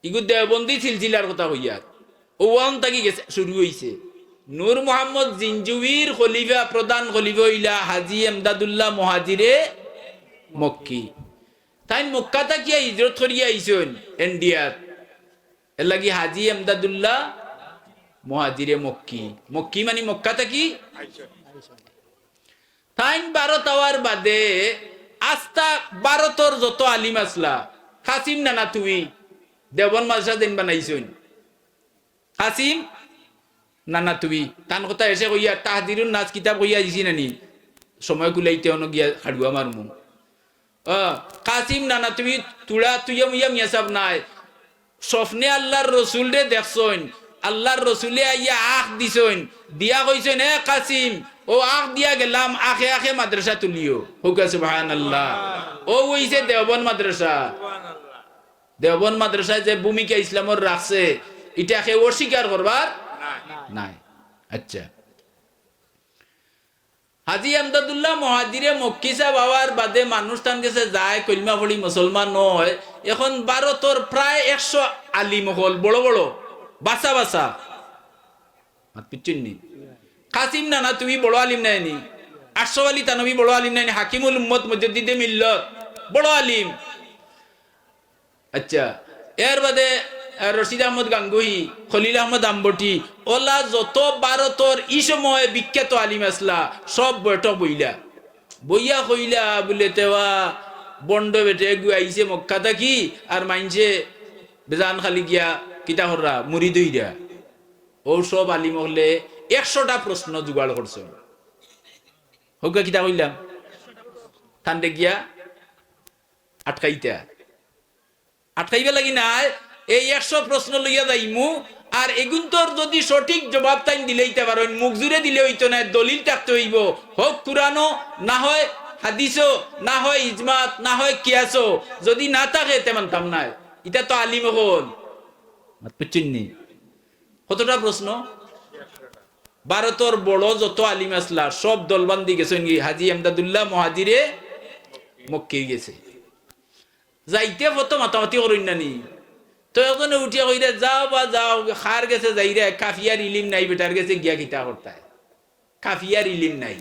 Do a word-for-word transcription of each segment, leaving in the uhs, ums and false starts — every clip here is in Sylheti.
ইগু দেওবন্দি সিলসিলার কথা কইয়ার। অউ অন থাকি গেছে, শুরু অইছে। নূর মোহাম্মদ জিনজুবির খলিফা, প্রধান খলিফা অইলা হাজী এমদাদুল্লাহ মুহাজিরে মক্কি। তাইন মক্কা থাকিয়া হিজরত করিয়া আইছইন ইন্ডিয়াত। এরলাগি হাজী এমদাদুল্লাহ মুহাজিরে মক্কি। মক্কি মানি মক্কা থাকি। তাইন ভারত আওয়ার বাদে আস্তা ভারতর যত আলিম আছলা, কাসিম নানাতুই দেওবন্দ মাদ্রাসা যেইন বানাইছইন, কাসিম নানাতুই, তান কথা এশে কইয়া, তাহদিরুন নাস কিতাব কইয়া দিছি নানি, সময় কুলাইতে অনো গিয়া খাড়ুয়া মারমু। আহ, কাসিম নানাতুই তুড়া তুইয়া মুইয়া মিয়া সাব নায়। স্বপ্নে আল্লার রসুলরে দেখছইন, আল্লার রসুলে আইয়া আখ দিছইন, দিয়া কইছইন, "এ কাসিম, অউ আখ দিয়া গেলাম, আখে আখে মাদ্রাসা তুলিও।" কউক্কা সুবহানাল্লাহ। অউ অইছে দেওবন্দ মাদ্রাসা। দেওবন্দ মাদ্রাসায় যে ভূমিকা ইসলামর রাখছে, ইটা কেউ অস্বীকার করবার নাই। আচ্ছা, হাজী এমদাদুল্লাহ মুহাজিরে মক্কি সাব আওয়ার বাদে মানুষ তান গেছে যায়, কলমা পড়ি মুসলমান অয়। এখন ভারতর প্রায় একশো আলিম অকল, বড় বড়, বাছা বাছা, মাত বুঝছইন নি? কাসিম নানাতুই বড় আলিম নায় নি? আশরাফ আলী থানভী বড় আলিম নায় নি? হাকিমুল উম্মত, মুজাদ্দিদে মিল্লত, বড় আলিম। আচ্ছা, এর বাদে, আহ, রশিদ আহমদ গাঙ্গুহি, খলিল আহমদ আম্বটি, অলা যত ভারতর ই সময় বিখ্যাত আলিম আছলা, সব বৈঠক বইলা। বইয়া কইলা বুলে, "তেওয়া বন্ড বেটে এগু আইছে মক্কা থাকি, আর মাইনষে বেজান খালি গিয়া কিতা কররা, মুরিদ অইরা।" অউ সব আলিম অকলে একশোটা প্রশ্ন জোগাড় করছইন। কউক্কা কিতা কইলাম? তানরে গিয়া আটকাইতা। আটকাইবার লাগি নায়, এই একশো প্রশ্ন লইয়া যাইমু, আর এগুন্তর যুদি সঠিক জবাব তাইন দিলাইতা পারইন, মুখ জুরে দিলে অইতো নায়, দলিল থাকতে অইবো, হউক কুরআনো, না হয় হাদিসো, না হয় ইজমাত, না হয় কিয়াসো, যুদি না থাকে তে মানতাম নায়। ইতা তো আলিম অকল। মাত বুঝছইন নি? কতটা প্রশ্ন? ভারতর বড় যত আলিম আছলা, সব দলবান্ধি গেছইন গি হাজী এমদাদুল্লাহ মুহাজিরে মক্কি গেছে। যাইতে পথো মাতামাতি করইন না নি? তো একজনে উঠিয়া কইরা, "যাও বা যাও, কার গেছে যাইরায়, কাফিয়ার ইলিম নাই, বেটার গেছে গিয়া কিতা করতায়? কাফিয়ার ইলিম নাই।"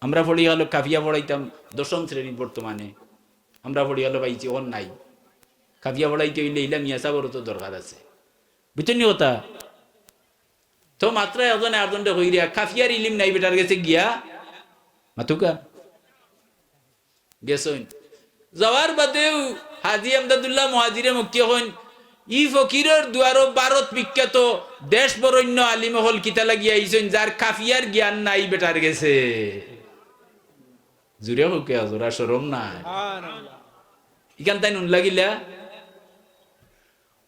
আমরা পড়ি গেল কাফিয়া পড়াইতাম দশম শ্রেণীত বর্তমানে। আমরা পড়ি গেল পাইছি, অখন নাই। কাফিয়া পড়াইতে অইলে ইলা মিয়া সাবরও তো দরকার আছে। বুঝছইন নি কথা? তো মাত্র একজনে আরজনরে কইরা, "কাফিয়ার ইলিম নাই বেটার গেছে গিয়া।" মাতউক্কা। গেছইন। যাওয়ার বাদেউ হাজী এমদাদুল্লাহ মুহাজিরে মক্কি কইন, "ই ফকিরর দুয়ারো ভারত বিখ্যাত দেশ বরেণ্য আলিম অকল কিতা লাগি আইছইন, যার কাফিয়ার জ্ঞান নাই বেটার গেছে।" জুরে কউক্কা, জুরে শরম নাই? ইখান তাইন হুনলা কিলা?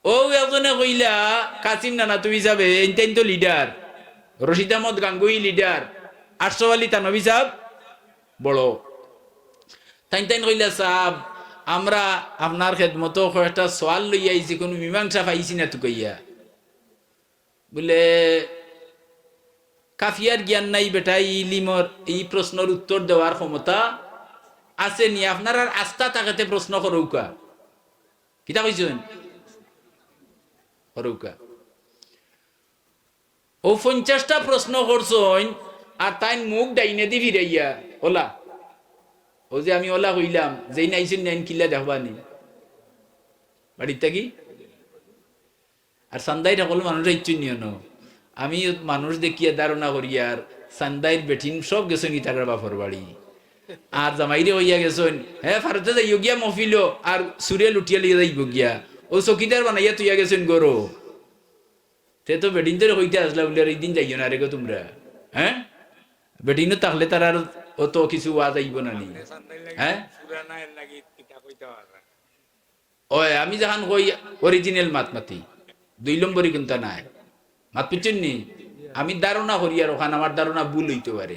অউ একজনে কইলা, কাসিম নানাতুই সাবে, এইন তাইন তো leader। রশিদ আহমদ গাঙ্গুহি leader। আশরাফ আলী থানভী সাব বড়। তাইন তাইন কইলা, "সাব, আমরা আপনার খেদমতো কয়েকটা সওয়াল লইয়া আইছি, কুনু মীমাংসা পাইছি না তুকাইয়া।" বুলে, "কাফিয়ার জ্ঞান নাই বেটা, ই ইলিমর, ই প্রশ্নর উত্তর দেওয়ার ক্ষমতা আছে নি, আপনারার আস্থা থাকেতে প্রশ্ন করউক্কা।" কিতা কইছইন? করউক্কা। অউ পঞ্চাশটা প্রশ্ন করছইন, আর তাইন মুখ ডাইনেদি ফিরাইয়া, অলা। অউ যে আমি অলা কইলাম, যেইন আইছইন না এইন কিলা দেখবা নি? বাড়িত থাকি? আর চান্দাইর হকল মানুষ আইছইন নি অনো? আমি মানুষ দেখিয়া ধারণা করিয়ার চান্দাইর বেটিন সব গেছইন গি তারার বাপর বাড়ি। আর জামাইরে কইয়া গেছইন, "হে, ফারতে যাইও গিয়া মহফিলো, আর চুরে লুটিয়া লইয়া যাইবো গিয়া।" অউ চকিদার বানাইয়া থইয়া গেছইন ঘরো। তে তো বেটিনতরে কইতা আছলা বুলে, "আর ইদিন যাইও না রে গো তুমরা।" হে? বেটিনো থাকলে তারার অত কিছু ওয়াজ আইবো না নি? হে? অয়, আমি যেখান কই original মাত মাতি, দুই নম্বরি কুন্তা নায়। মাত বুঝছইন নি? আমি ধারণা করিয়ার অখান আমার ধারণা ভুল অইতো পারে।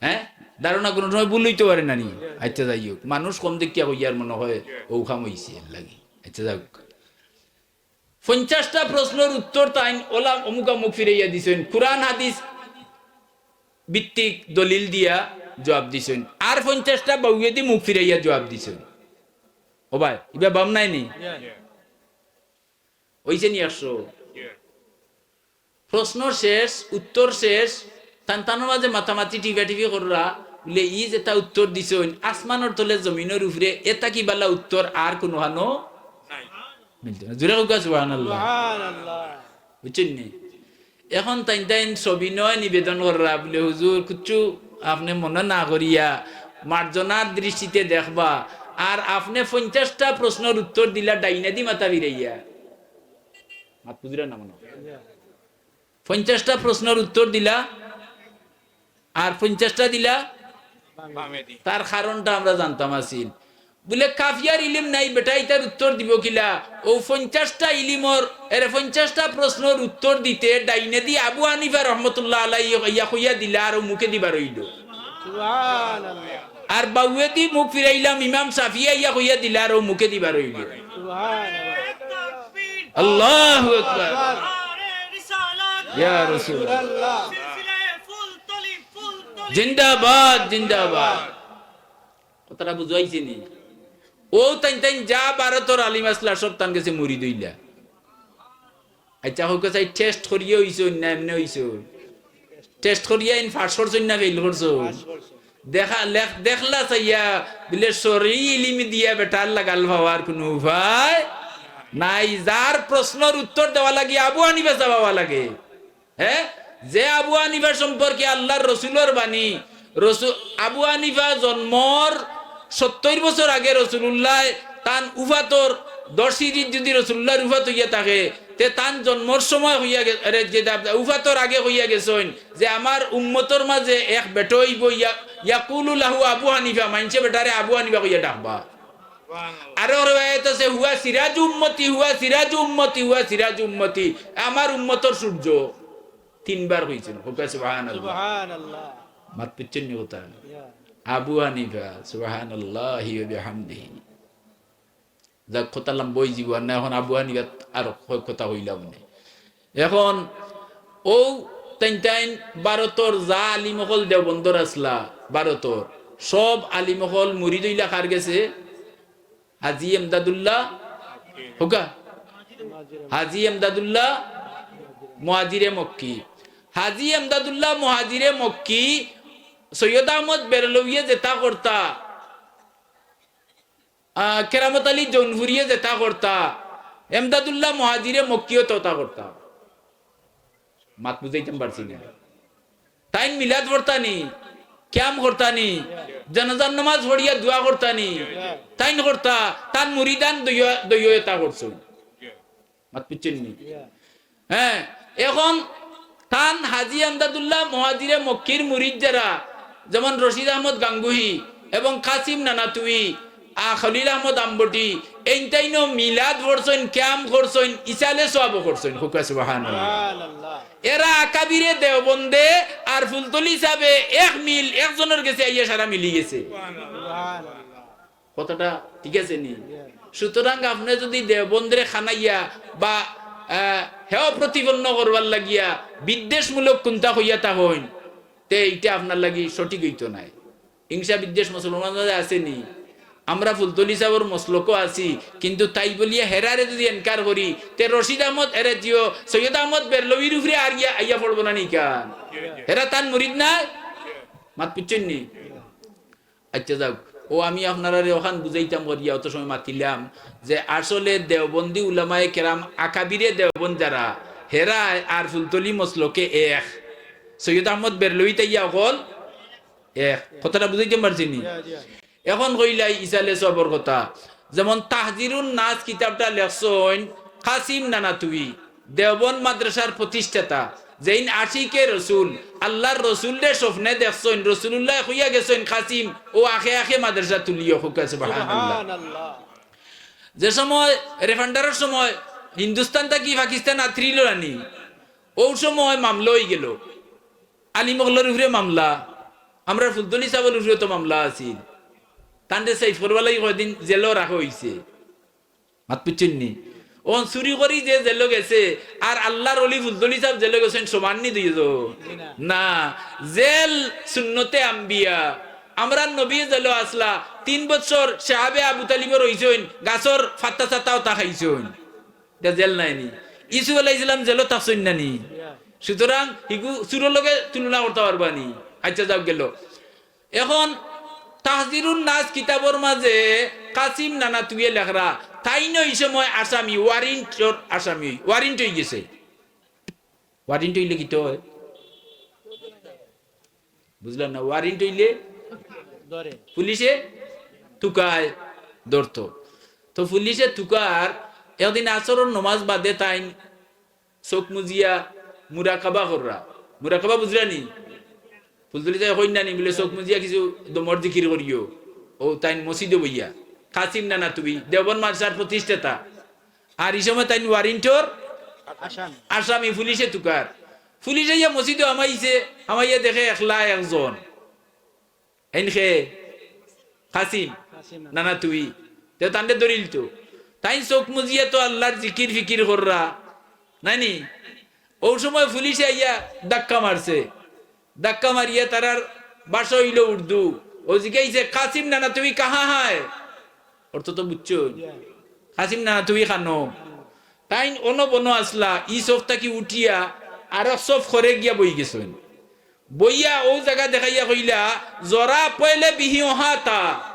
হে? ধারণা কুনু সময় ভুল অইতো পারে না নি? আইচ্ছা, যাই হউক, মানুষ কম দেখিয়া কইয়ার মনো অয় অউ কাম অইছে এরলাগি। আইচ্ছা, যাউক। পঞ্চাশটা প্রশ্নর উত্তর তাইন অলা অমুকা মুখ ফিরাইয়া দিছইন, কুরআন হাদিস ভিত্তিক দলিল দিয়া জুয়াব দিছইন, আর পঞ্চাশটা বাউয়েদি মুখ ফিরাইয়া জুয়াব দিছইন। ও ভাই, ইবা বাম নায় নি? অইছে নি একশো? প্রশ্ন শেষ, উত্তর শেষ, তান তানর মাঝে মাতামাতি টিপাটিপি কররা, বুলে, "ই যেটা উত্তর দিছইন, আসমানর তলে জমিনর উপরে, এটা কি বালা উত্তর আর কুনুখানো মিলতো না।" জোরে কউক্কা, সুবহানাল্লাহ। সুবহানাল্লাহ। বুঝছইন নি? এখন তাইন তাইন সবিনয় নিবেদন কররা, বুলে, "হুজুর, কুচ্ছু আপনে মনো না করিয়া মার্জনার দৃষ্টিতে দেখবা, আর আপনে পঞ্চাশটা প্রশ্নর উত্তর দিলা ডাইনেদি মাথা ফিরাইয়া।" মাত বুঝরা না মনো? পঞ্চাশটা প্রশ্নর উত্তর দিলা, আর পঞ্চাশটা দিলা। তার কারণটা আমরা জানতাম আছিল। বুলে, "কাফিয়ার ইলিম নাই বেটা, ইতার উত্তর দিবো কিলা?" অউ পঞ্চাশটা ইলিমর, এরে পঞ্চাশটা প্রশ্নর উত্তর দিতে ডাইনেদি আবু হানিফা রহমতুল্লাহ আলাইহি ইয়া কইয়া দিলা, আর অউ মুখেদি বার অইলো। সুবহানাল্লাহ। আর বাউয়েদি মুখ ফিরাইলাম, ইমাম শাফিয়ে ইয়া কইয়া দিলা, আর অউ মুখেদি বার অইলো। সুবহানাল্লাহ। আল্লাহু আকবার। ইয়া রাসূলুল্লাহ। জিন্দাবাদ, জিন্দাবাদ। কথাটা বুঝাইছে নি? অউ তাইন তাইন যা ভারতর আলিম আছলা, সব তান গেছে মুরিদ অইলা। আচ্ছা, কউক্কা চাই, test করিয়া অইছইন না এমনে অইছইন? Test করিয়া ইন pass করছইন না fail করছইন? Pass করছইন। দেখা, লেখ-, দেখলা চাইয়া, বুলে, "শরয়ি ইলিম দিয়া বেটার লাগাল পাওয়ার কুনু উপায় নাই।" যার প্রশ্নর উত্তর দেওয়া লাগি আবু হানিফা ছাব অওয়া লাগে। হে, যে আবু হানিফা সম্পর্কে আল্লার রসুলর বাণী, রসু-, আবু হানিফা জন্মর সত্তইর বছর আগে রসুলুল্লায় তান উফাতর দশ হিজরিত যুদি রসুলুল্লার উফাত অইয়া থাকে, তে তান জন্মর সময় কইয়া গে-, আরে, যে দা-, উফাতর আগে কইয়া গেছইন যে, "আমার উম্মতর মাঝে এক বেটা অইবো, ইয়া-, ইয়াকুলু লাহু আবু হানিফা", মাইনষে বেটারে আবু হানিফা কইয়া ডাকবা। আরো রেওয়ায়েত আছে, "হুয়া সিরাজু উম্মতি, হুয়া সিরাজু উম্মতি, হুয়া সিরাজু উম্মতি", আমার উম্মতর সূর্য। তিনবার কইছইন, কউক্কা সুবহানাল্লাহ। সুবহানাল্লাহ। মাত বুঝছইন নি কথা? ইয়া। আবু হানিফা, সুবহানাল্লাহি ওয়া বিহামদিহি। যাক, কথা লম্বা অইযিবো, আর না এখন আবু হানিফাত আর ক-, কথা কইলাম নে। এখন অউ তাইন তাইন ভারতর যা আলিম অকল দেওবন্দর আছলা, ভারতর সব আলিম অকল মুরিদ অইলা কার গেছে? হাজী এমদাদুল্লাহ, কউক্কা? হাজী এমদাদুল্লাহ মুহাজিরে মক্কি। হাজী এমদাদুল্লাহ মুহাজিরে মক্কি, সৈয়দ আহমদ বেরলবিয়ে যেটা করতা, আহ, কেরামত আলী জৌনপুরিয়ে যেটা করতা, এমদাদুল্লাহ মুহাজিরে মক্কিও ততা করতা। মাত বুঝাইতাম পারছি না। তাইন মিলাদ পড়তা নি, কিয়াম করতা নি, জানাজার নামাজ পড়িয়া দোয়া করতা নি, তাইন করতা, তান মুরিদান দইয়, দইয় এটা করছইন। মাত বুঝছইন নি? হ্যাঁ, এখন তান হাজী এমদাদুল্লাহ মুহাজিরে মক্কির মুরিদ যারা, যেমন রশিদ আহমদ গাঙ্গুহি এবং কাসিম নানাতুই, আ, খলিল আহমদ আম্বটি, এইন তাইনও মিলাদ পড়ছইন, কিয়াম করছইন, ইসালে সওয়াবও করছইন। কউক্কা সুবহানাল্লাহ। সুবহানাল্লাহ। এরা আকাবিরে দেওবন্দে আর ফুলতলি ছাবে এক মিল, একজনর গেছে আইয়া সারা মিলি গেছে। সুবহানাল্লাহ। কথাটা ঠিক আছে নি? সুতরাং আপনে যুদি দেওবন্দরে খানাইয়া বা, আহ, হেয় প্রতিপন্ন করবার লাগিয়া বিদ্বেষমূলক কুন্তা কইয়া থাকইন, তে ইটা আপনার লাগি সঠিক অইতো নায়। হিংসা বিদ্বেষ মুসলমানর মাঝে আছে নি? আমরা ফুলতলি ছাবর মসলকো আছি, কিন্তু তাই বলিয়া হেরারে যুদি এনকার করি, তে রশিদ আহমদ, এরে জিও, সৈয়দ আহমদ বেরলবির উপরে আর গিয়া আইয়া পড়বো না নি কান? হেরা তান মুরিদ নায়? মাত বুঝছইন নি? আচ্ছা যাউক, অউ আমি আপনারারে অখান বুঝাইতাম করিয়া অত সময় মাতিলাম যে আসলে দেওবন্দি উলামায়ে কেরাম আকাবিরে দেওবন্দ যারা, হেরা আর ফুলতলি মসলকে এক, সৈয়দ আহমদ বেরলবি তাইয়া অকল এক। কথাটা বুঝাইতাম পারছি নি? জি, জি। এখন কইলাই ইসালে সওয়াবর কথা, যেমন তাহজিরুন নাস কিতাবটা লেখছইন কাসিম নানাতুই, দেওবন্দ মাদ্রাসার প্রতিষ্ঠাতা, যেইন আশিকে রসুল, আল্লার রসুলরে স্বপ্নে দেখছইন, রসুলুল্লায় কইয়া গেছইন, "কাসিম, অউ আখে আখে মাদ্রাসা তুলিও", কউক্কা সুবহানাল্লাহ। সুবহানাল্লাহ। যে সময় রেফারেন্ডামর সময় হিন্দুস্তান থাকি পাকিস্তান আতরিলো না নি, অউ সময় মামলা অইগেলো, আলিম অকলর উপরে মামলা, আমরার ফুলতলি ছাবর উপরেও তো মামলা আছিল, তানরে safe করবার লাগি কয়দিন জেলো রাখা অইছে। মাত বুঝছইন নি? অখন চুরি করি যে জেলো গেছে, আর আল্লার অলি ফুলতলি ছাব জেলো গেছইন, সমান নি দুইজন? জি না। না, জেল সুন্নতে আম্বিয়া। আমরার নবী জেলো আছলা, তিন বছর সাহাবে আবু তালিবও রইছইন, গাছর ফাত্তা চাত্তা অতা খাইছইন। ইটা জেল নায় নি? ইউসুফ আলাইহিস সালাম জেলো থাকছইন না নি? সুতরাং হিগু চুরর লগে তুলনা করতা পারবা নি? আচ্ছা, যাউক গেল। এখন তাহজিরুন নাস কিতাবর মাঝে কাসিম নানাতুইয়ে লেখরা, তাইন ই সময় আসামি, ওয়ারেন্টর আসামি, ওয়ারেন্ট অইগেছে। ওয়ারেন্ট অইলে কিতা অয়? বুঝলাম না, ওয়ারেন্ট অইলে ধরে। পুলিশে তুকায় ধরতো। তো পুলিশে তুকার, একদিন আসরর নমাজ বাদে তাইন চউখ মুজিয়া মুরাকাবা কররা। মুরাকাবা বুঝরা নি? ফুলতলি যাই কইন না নি, বুলে চউখ মুজিয়া কিছু দমর জিকির করিও। ও তাইন মসজিদো বইয়া। কাসিম নানাতুই, দেওবন্দ মাদ্রাসার প্রতিষ্ঠাতা। আর ই সময় তাইন ওয়ারেন্টর আসামি। আসামি, পুলিশে তুকার। পুলিশ আইয়া মসজিদো হামাইছে, হামাইয়া দেখে একলা একজন। এইন কে? কাসিম কাসিম নানাতুই। তে তানরে ধরিলতো। তাইন চউখ মুজিয়া তো আল্লার জিকির ফিকির কররা, নায় নি? অউ সময় পুলিশে আইয়া ধাক্কা মারছে। ধাক্কা মারিয়া তারার ভাষা অইলো উর্দু। ও জিগাইছে, "কাসিম নানাতুই কাহা হায়?" অর্থ তো বুঝছো? কাসিম নানাতুই কানো? তাইন অনো বনো আছলা, ই সফ থাকি উঠিয়া আরক সফ করে গিয়া বই গেছইন। বইয়া অউ জাগা দেখাইয়া কইলা, "জরা পয়লে বিহি ওহা তা।"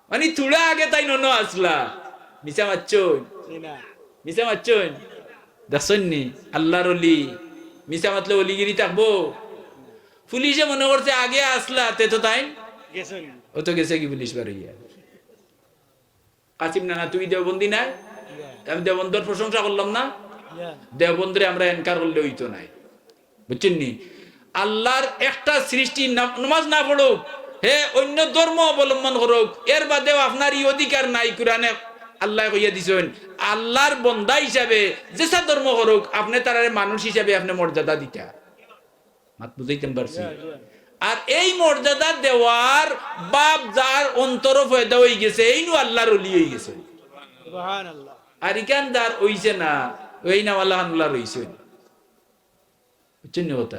মানি থুড়া আগে তাইন অনো আছলা। মিছা মাতছইন? জি না। মিছা মাতছইন? দেখছইন নি? আল্লার অলি। মিছা মাতলে অলিগিরি থাকবো? পুলিশে মনে করছে আগে আছলা, তে তো তাইন গেছইন। ও তো গেছেগি পুলিশ বারইয়া। কাসিম নানাতুই দেওবন্দি নায়? ইয়া। আমি দেওবন্দর প্রশংসা করলাম না? ইয়া। দেওবন্দরে আমরা এনকার করলে অইতো নায়। বুঝছইন নি? আল্লার একটা সৃষ্টি না-, নমাজ না পড়ুক, হে অইন্য ধর্ম অবলম্বন করুক, এর বাদেও আপনার ই অধিকার নাই। কুরআনে আল্লায় কইয়া দিছইন, আল্লার বন্দা হিসাবে যেছা ধর্ম করুক, আপনে তারারে মানুষ হিসাবে আপনে মর্যাদা দিতা। মাত বুঝাইতাম পারছি? আর এই মর্যাদা দেওয়ার বাপ যার অন্তরো পয়দা অইগেছে, এইনউ আল্লার অলি অইগেছে। সুবহানাল্লাহ। আর ইখান যার অইছে না, অউ নাওয়ালা খান অলা রইছে। বুঝছইন নি কথা?